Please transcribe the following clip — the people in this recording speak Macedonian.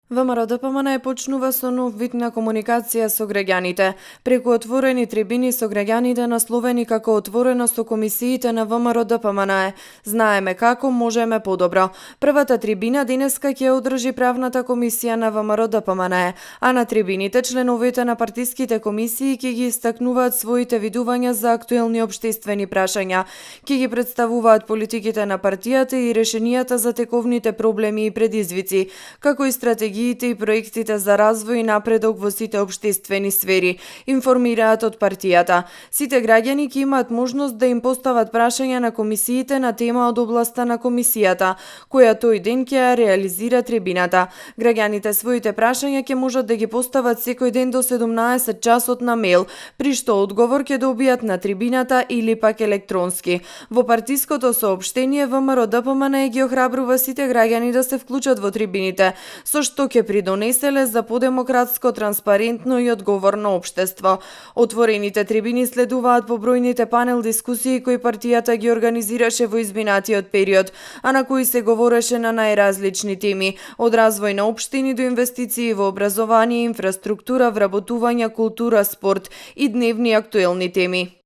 ВМРО-ДПМН почнува со нов вид на комуникација со граѓаните, преку отворени трибини со граѓаните насловени како отворено со комисиите на ВМРО-ДПМН. Знаеме како можеме подобро. Првата трибина денеска ќе одржи правната комисија на ВМРО-ДПМН, а на трибините членовите на партиските комисии ќе ги истакнуваат своите видувања за актуелни општествени прашања, ќе ги представуваат политиките на партијата и решенијата за тековните проблеми и предизвици, како и стратегиите и проектите за развој и напредок во сите општествени сфери, информираат од партијата. Сите граѓани ќе имаат можност да им постават прашања на комисиите на тема од областа на комисијата, која тој ден ќе ја реализира трибината. Граѓаните своите прашања ќе можат да ги постават секој ден до 17 часот на мејл, при што одговор ќе добијат на трибината или пак електронски. Во партиското соопштение ВМРО-ДПМН ги охрабрува сите граѓани да се вклучат во трибините, со што ќе придонеселе за подемократско, транспарентно и одговорно општество. Отворените трибини следуваат по бројните панел дискусии кои партијата ги организираше во изминатиот период, а на кои се говореше на најразлични теми, од развој на општини до инвестиции во образование, инфраструктура, вработување, култура, спорт и дневни актуелни теми.